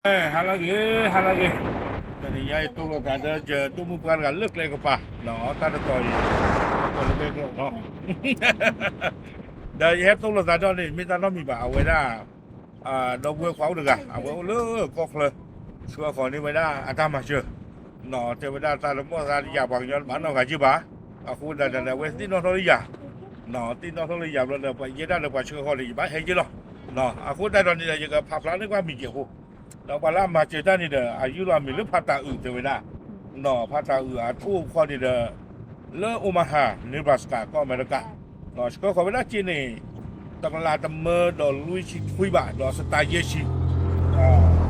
ဟါလၢအဂ့ၤ, ဟါလၢအဂ့ၤ, တနံၤညါအံၤ တိၢ်လိာ်သးဒီးယဒိၣ်မုၣ်ပှၢ်တဂၤလၢကျဲကပၤ, တၢ်တတီၤအံၤ တတီၤလၢကျဲကပၤ, ဒီးယဟဲတိၢ်လိာ်သးဒီးန့ၣ် မ့ၢ်တၢ်နီတမံၤဘၣ်, အဝဲဒၣ် ဒီပုၢ်ဝဲၢ်ခွါအိၣ်တဂၤ အဝဲအိၣ်လၢကီၢ်ချၢ, ဆှၢဃီၤန့ၢ်ဝဲဒၣ်အတၢ်မၤစၢၤ, တဲဝဲဒၣ်တၢ်တမီၢ်သးယၤ ပှၤကညီတဘၣ်နီတဂၤက့ဘၣ်, အဃိသတးဒီး အဝဲသ့ၣ်နီၣ်ထီၣ်လၢယၤ, သ့ၣ်နီၣ်ထီၣ်လၢယၤဘျီဒီး ပှၤယဲဒၣ်ဒီးပှၤဆှၢဃီၤန့ၣ် ယဘၣ်ဟဲက့လီၤ, အဃိသတးဒီးန့ၣ်ဒီး ယကဖးဖျါန့ၢ်ကွၢ်မံၤကဲးဖိ, ဒီးပှၤလၢအမၤစၢၤတၢ်န့ၣ်ဒီး အယူၢ်လီၤအမံၤလၢဖးတၤအုးတဲဝဲဒၣ်, ဖးတၤအုးအအိၣ်ခီန့ၣ်ဒီး လၢ Omaha Nebraska ကီၢ်အမဲရကၤ, ဆှၢဃီၤဝဲဒၣ်က့န့ၣ် တကလးတမၢဒီးလွံၢ်ဆံခွံဘးဒီးအစတါယဲၢ်ဆံ,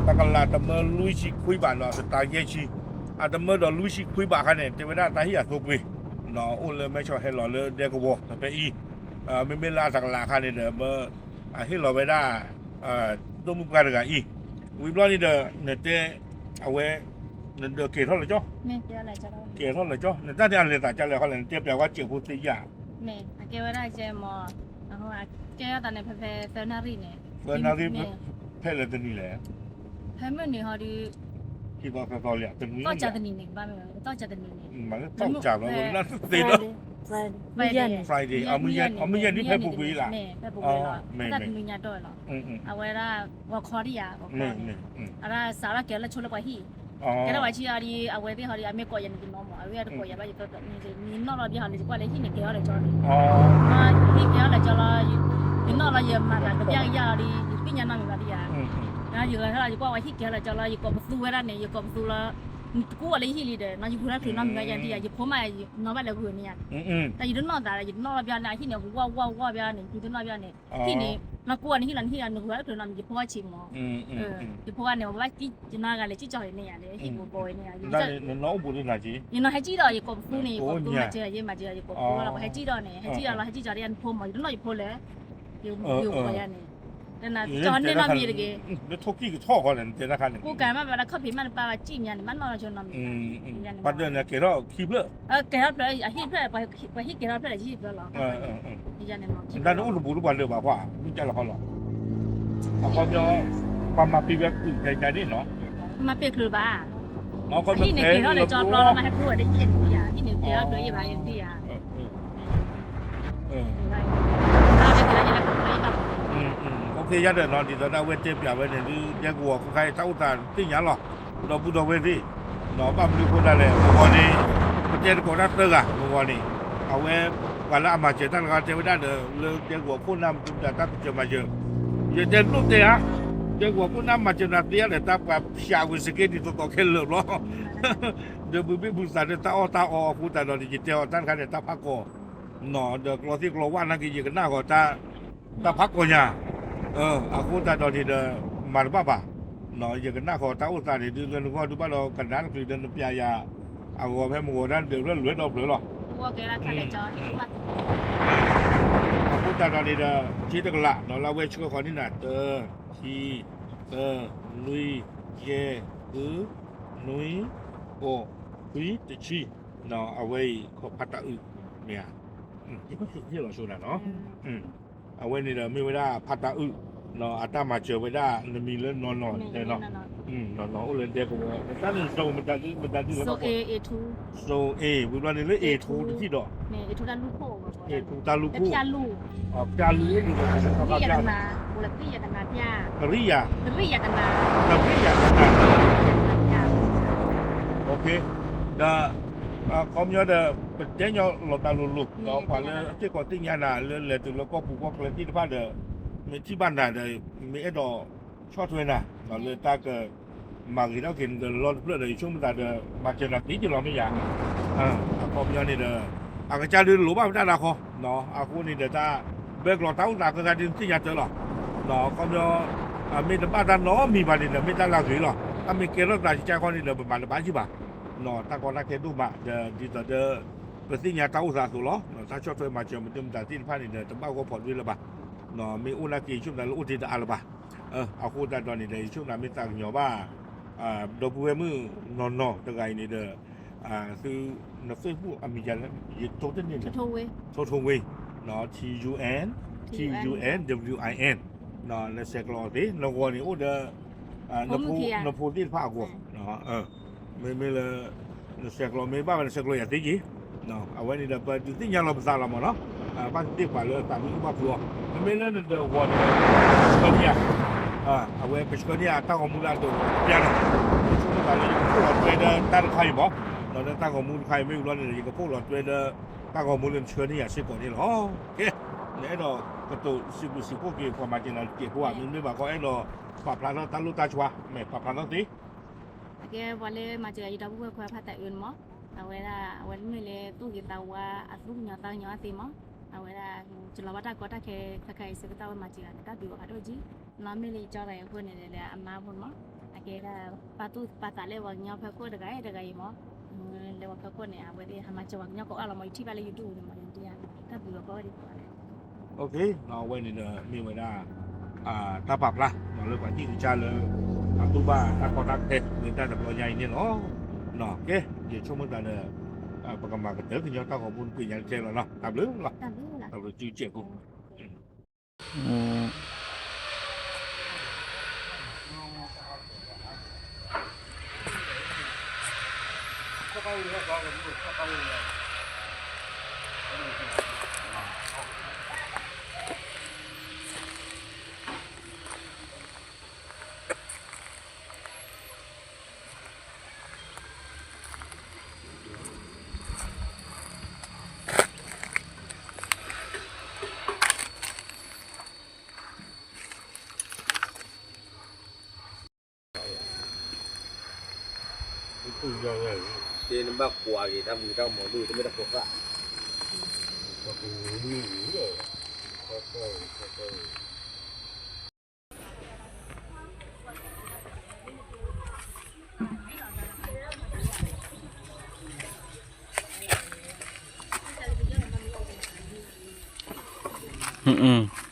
တကလးတမၢလွံၢ်ဆံခွံဘးဒီးအစတါယဲၢ်ဆံ, အတမၢဒီးလွံၢ်ဆံခွံဘးအခါန့ၣ် တဲဝဲဒၣ်တၢ်ဟ့ၣ်အသိပှ့ၤ, အိၣ်လၢမဲဆီးဟဲလီၤလၢဒဲကဝီၤဖဲအံၤ, မ့မ့ၢ်လၢအတကလးအခါန့ၣ်ဒီး အဟ့ၣ်လီၤဝဲဒၣ် ဒိၣ်မုၣ်ပှၢ်တဂၤအံၤ, ဝံၤဘျီန့ၣ်ဒီး နတဲ အဝဲ နဒၢးကဲၤထီၣ်လၢကၠီ, ကဲၤထီၣ်လၢကၠီ, နတၢ်န့ၣ်အလဲၤသးကလဲၣ်ဃီလဲၣ် နတဲပျးဝဲစဲးဖိသ့ၣ်ညါ, အကဲဝဲဒၣ်ကဲမး, ကဲထီၣ်သးန့ၣ် ဖဲဖဲသၢနၣ်ရံၣ်န့ၣ်, သၢနၣ်ရံၣ်, ဖဲလဲၣ်တနံၤလဲၣ်, ဖဲမုၢ်နံၤဟီဒီး, သီၣ်ကၠၢတနံၤန့ၣ်, သီၣ်ကၠၢတနံၤန့ၣ်, သီၣ်ကၠၢလီၤ, Friday, အမုၢ်ယဲၢ်န့ၣ် ဖဲပူၤကွံာ်လီၤ, ဖဲပူၤကွံာ်လီၤ, တၢ်တနံၤညါဒီးလီၤ, အဝဲဒၣ် ဂီၤခီဒံးယၤ, အဝဲဒၣ်စးထီၣ်ကဲၤလၢဆိလၢပှၤဟံၣ်, ကဲထီၣ်ပှၤဆံးအီၤဒီး အဝဲသ့ၣ်ဟီဒီး အမ့ၢ်ကိးယၤန့ၣ် ယနီၢ်မး, အဝဲတကိးယၤဘၣ် ယနီၣ်လီၤဘၣ်ဟီဒီး ယကွၢ်လၢဟံၣ်န့ၣ်ကဲၤထီၣ်လၢကၠီန့ၣ်, ဟံၣ်ကဲၤထီၣ်လၢကၠီလီၤ, ယနီၣ်လီၤ ယမၤသးကပျၢ်ကယၢ်လီၤဒီး ယသ့ၣ်ညါနီတမံၤဘၣ်ဒံးယၤ, ယဂၤထီၣ် ယကွၢ်ဝဲဟံၣ်ကဲၤထီၣ်လၢကၠီလီၤ ယကိးပသူဝဲဒၣ်န့ၣ် ယကိးပသူလီၤ, နတကူအီၤလၢယဟံၣ်လံဒီး နီၢ်ယဂုၤထီၣ်ချုးနီတမံၤယၤဒံးယၤ ယဖိမးနီၢ်ဘၣ်လဲၤဂုၤန့ၣ်ယၤ, တၢ်ယတနီၣ်သးဒီး ယတနီၣ်လီၤဘၣ်န့ၣ် အဟံၣ်န့ၣ် ဝီၢ်ဝီၢ်ဝီၢ်ဘၣ်န့ၣ် ယတနီၣ်ဘၣ်န့ၣ်, ဟံၣ်န့ၣ် နကူအီၤန့ၣ်ဟံၣ်လီၤ နဟံၣ်လီၤ နဂုၤထီၣ်ချုးနီတမံၤ ယဖိအီၤဆံးမး, ယဖိန့ၣ် ဝဲဘၣ်ကံၣ် ယနီၢ်ဂၤလဲၤကံၣ်ကၠီၤန့ၣ်ယၤလၢဟံၣ်ပူၤကိးဝဲန့ၣ်, ယနီၢ်ဟဲကံၣ်ဒီး ယကိးပသူန့ၣ် ယကိးပသူမၤစၢၤယဲ မၤစၢၤယကိးပသူလီၤ ပှၤဟဲကံၣ်ဒီးန့ၣ် ဟဲကံၣ်ဒီးလီၤ ဟဲကံၣ်ကၠီၤဒီးယဖိမး ယတနီၣ်ယဖိလၢ ယဂုၤယၤန့ၣ်, ကၠီန့ၣ်နီတမံၤတဂ့ၤ, လၢထိၣ်ကံၣ်ကထီၣ်ဃီန့ၣ် နတဲတခါန့ၣ် ကိးကၤမးဘၣ်လၢခီၣ်ဖံးမးနပၢ်ဘၣ်ကံၣ်မးန့ၣ် ဘၣ်နီၣ်လီၤဆိနီတမံၤ, ပှၤဒၢးန့ၣ်ကဲၤထီၣ်ခံဖျၢၣ်, ကဲၤထီၣ်ဖျၢၣ် အဟံၣ်ဖျၢၣ် ပှၤဟံၣ်ကဲၤထီၣ်ဖျၢၣ်လၢယဟံၣ်ဖျၢၣ်လီၤ, ယၤန့ၣ်မး တၢ်န့ၣ်အိၣ်တဘူးတပှၤလၢာ်ဘၣ်ကွၢ် မုၢ်ကၢ်လီၤဃီလီၤ, အခီပညီ ပှၤမၤပံာ်ဝဲကုၢ်ဖဲကါန့ၣ်နီၤ, မၤပံာ်ချုးဘၣ်, အဟံၣ်န့ၣ်ကဲၤထီၣ်လၢကၠီဘျီလီၤ မၤဟဲဖှိၣ်ဝဲတယံာ်န့ၣ်ယၤ ဟံၣ်န့ၣ်ကဲၤထီၣ်ဖျၢၣ်ယံာ်ဘၣ်ယံာ်ယၤ OK ယၤဒီးနီၤ ဒ်သိးဒၣ်ဝဲတဲပျးဝဲန့ၣ်ဒုး ဒဲကဝီၤခဲခါအံၤ တၢ်အိၣ်သးသ့ၣ်ညါလီၤ, ဒီပုၢ်ဒီဝဲၢ်သ့ၣ်, ဘၣ်မနုၤအဃိသတးလဲၣ် မ့ၢ်ဂီၤန့ၣ် ပတဲတကိးတၢ်သၢဂၤ မ့ၢ်ဂီၤန့ၣ်, အဝဲ ပှၤလၢအမၤစၢၤတၢ်တဂၤတဲဝဲဒၣ်ဒီး လၢဒဲကဝီၤခိၣ်နၢ်မ့ၢ်တၢ်ပစၢၤမၤစၢၤ, ယတဲဒိၣ်တဲဧါ, ဒဲကဝီၤခိၣ်နၢ်မၤစၢၤနၤသ့ဧါဒီး တၢ်ပှၤဖၠးဝံၤစက့ဒ်သိးသိးခဲလၢာ်ဘျီ ဒီးဘုဘ့ၣ်ဘုသးဒီးတၢ်အီၣ်တၢ်အီအဃိသတးဒီး ယတဲအီၤတၢ်တခါန့ၣ် တၢ်ဖးကီၢ်, ဒီးကျီသ့ၣ်ကျီဝၣ်နာ်က့ ယကနၣ်ဃီၤတၢ်, တၢ်ဖးကီၢ်ညါ, အဃိသတးဒီးန့ၣ်ဒီး မၤတဘၣ်ဘၣ်, ယကနၣ်ဃီၤတၢ်အိၣ်သးန့ၣ် ဒုးလၢနဂီၢ်ဒုးဘၣ်ဒီးကနါတချုးဒီးနပျးယၤ, အဂီၤဖဲမ့ၢ်ဂီၤဒၣ်ဒၢးဖျၢၣ်လဲၤဒီဖျၢၣ်လီၤ အဃိသတးဒီးန့ၣ်ဒီး က့တကလး လၢအဝဲဆှၢဃီၤန့ၢ်နၤ တၢ, ခံ, သၢ, လွံၢ်, ယဲၢ်, ဃု, နွံ, ဃိး, ခွံ, တဆံ, အဝဲအံၤခီဖးတၤအုး, မ့ၢ်ဧါ, ဟ့ၣ်လီၤဆိနၤနီၤ, အဝဲန့ၣ်ဒီးမ့ၢ်ဝဲဒၣ်ဖးတၤအုး, အတၢ်မၤစၢၤဝဲဒၣ်နမံၤလၢနီၢ်နီၢ်တဲနီၤ, နီၢ်နီၢ်အိၣ်လၢဒဲကဝီၤ နတၢ်န့ၣ် zone မတၤဒု မတၤဒုလၢ zone A ဝံၤဘျီန့ၣ်လၢ A two တထံၣ်ဒီး A two တၢ်လူၢ်ခိၣ်, ဖၠၣ်လူၢ်, ဖၠၣ်လူၢ်အိၣ်ဒံးဒီး ကရံၣ်ယၤတနၤ, ကရံၣ်ယၤတနၤ, ကရံၣ်ယၤ, ကရံၣ်ယၤတနၤ, ဒီး ခီပညီဒီး ပတဲညီလီၤသးလိၤလိၤ ဒီးပှၤလၢအသ့ၣ်ကီးသ့ၣ်ညါနၤ လၢလဲၤတုၤလၢကီၢ်ပူၤကီၢ်ချၢသ့ၣ်တဖၣ်ဒီး မ့ၢ်ထံၣ်ဘၣ်နၤဒီး မ့ၢ်အဲၣ်ဒိးဆီၣ်ထွဲနၤ လၢတၢ်ကမၤဂ့ၤထီၣ်က့ၤနတလီၢ်တဖျၢၣ်ဒီး ယဆိကမိၣ်သးဒီး မၤစၢၤနၤသ့က့ၤလီၤမ့ၢ်ယၤ, အခီပညီန့ၣ်ဒီး အကစၢ်ဒုးလိၣ်ဘၣ်ပတၢ်နၤဃီ, အဃိန့ၣ်ဒီးတၢ် ဘဲကျီးတၢ်အိၣ်သးခဲခါဒုးသ့ၣ်ညါတၢ်လီၤ, အခီပညီ မ့ၢ်တဘၣ်တၢ်နီတမံၤဘၣ်န့ၣ်ဒီး မ့ၢ်တၢ်လၢအဂ့ၤလီၤ, တၢ်မ့ၢ်ကဲထီၣ်သးကစၢ်ခီန့ၣ်ဒီး ပမၤတဘၣ်ကံၢ်ဘၣ်, တၢ်ကီတၢ်ခဲဒိၣ်မး ဒီးဒ်သိးဒီး ပသ့ၣ်ညါတၢ်အိၣ်သးအသိးလီၤ, တၢ်ဆီၣ်ထွဲမၤစၢၤမ့ၢ်တမတၤသ့ၣ်တဖၣ်န့ၣ်ဒီး တဘၣ်ဂီၢ်ဖီၣ်ဒွဲလၢၤဘၣ်, မ့ၢ်အိၣ်နာ်က့ ယဆိကမိၣ်သးလၢအိၣ်တ့ၢ်တအါလၢၤဘၣ်, အဃိသတးဒီးန့ၣ်ဒီး ယဆိကမိၣ်သးမ့ၢ်သးကညီၤဘၣ် ဒီပုၢ်ဝဲၢ်မုၣ်နီၢ်နီၢ်တဂၤအံၤန့ၣ်ဒီး သု န Facebook အမံၤဒ်လဲၣ် ယတိၢ်တန့ၢ်လၢ ထိထိဝ့, T U N, T U N W I N, နဆဲးကျိးအီၤသ့ နဂီၤန့ၣ်အိၣ်ဒီး နဖိသ့ၣ်တဖၣ်အဂီၢ်, မ့မ့ၢ်လၢ နဆဲးကျိးမ့ၢ်ဘၣ်ဝဲ နဆဲးကျိးယၤသ့က့ၤ, အဝဲန့ၣ်ဒီး ပဒုးသ့ၣ်ညါလီၤပသးလီၤမ့ၢ်နီၤ, ဘၣ်သ့ၣ်သ့ၣ်ပှၤလၢသးမံဘၣ်ဖုးအီၤ, မ့မ့ၢ်လၢနဒၢးဂီၤန့ၣ် ဆှၢန့ၢ်ယၤ, အဝဲပဆှၢန့ၢ်ယၤတၢ်ဂီၤမူလၢအဒိးပျၢ်န့ၣ်, ယဆိကမိၣ်သးလၢယကဖှိၣ်လီၤတွဲဒီးတၢ်တခါအံၤမ့ၢ်, ဒီးတၢ်ဂီၤမူတခါအံၤမ့ၢ်ဝံၤလီၤန့ၣ်ဒီး ယကဖှိၣ်လီၤတွဲဒီးတၢ်ဂီၤမူလၢနဆှၢန့ၢ်ယၤစ့ၢ်ကီးန့ၣ်လီၤ. ကဲ, နအဲၣ်ဒိးကတိၤစံးဘျုးစံးဖှိၣ်က့ၤပှၤမၤစၢၤနၤတက့ၢ်ဖိဧါ, မ့မ့ၢ်ဘၣ်ကီး အဲၣ်ဒိးပာ်ဖျါထီၣ်တၢ်လိၣ်တၢ်ကွၢ်, မ့ၢ်ပာ်ဖျါထီၣ်သ့ အကဲပှၤလၢမၤစၢၤယဒီပုၢ်ဝဲၢ်ခွဲးဖးသးအၢန့ၣ်မ့ၢ်, အဝဲဒၣ် အဝဲမ့ၢ်လၢသူၣ်ဂ့ၤသးဝါအသူၣ်ကညီၤသးကညီၤအသ့မ့ၢ်, အဝဲဒၣ် ကလီၤဘၣ်တၢ်ကီတၢ်ခဲခဲခါအံၤ ဆၢကတီၢ်ဝဲမၤစၢၤဂၤန့ၣ် တၢ်ဘျုးဂီၤဖးဒိၣ်ကံ, နီၢ်မ့ၢ်လၢယကၠီသးအံၤအဃိန့ၣ် လၢအမါအဃိန့ၣ်မ့ၢ်, အကဲဒၣ် ပာ်သူၣ်ပာ်သးလၢပှၤကညီဖီခိၣ်တဂၤအံၤတဂၤအံၤမ့ၢ်, လၢပှၤဖီခိၣ်န့ၣ် အဝဲသ့ၣ်ဟးမၤစၢၤပှၤကညီကိးဂၤလီၤမ့ၢ်, ယထံၣ်ဘၣ်လၢ YouTube န့ၣ်မ့ၢ်, တၢ်ဘျုးဂီၤဖးဒိၣ်ကံ အဝဲန့ၣ်ဒီးမ့ၢ်ဝဲဒၣ် တၢ်ပာ်ဖျါလၢပှၤသ့ၣ်ကစၢ်လၢ အသူၣ်ဘၣ်တၢ်ကီတၢ်ခဲလၢတၢ်တဘျီညါအံၤန့ၣ်လီၤ. ကဲ, ယဆိကမိၣ်သးဒီး ပကမၤကတၢၢ်ကညီတၢ်ဂီၤမူတကွံာ်ညါတကဲလီၤနီၤ, တၢ်ဘျုးလီၤ, တၢ်ဘျုးကဲကိ နဘၣ်ကွၢ်က့ၤတၢ်မူတၢ်မီၤဒိၣ် တမ့ၢ်တၢ်ဖိသၣ် အ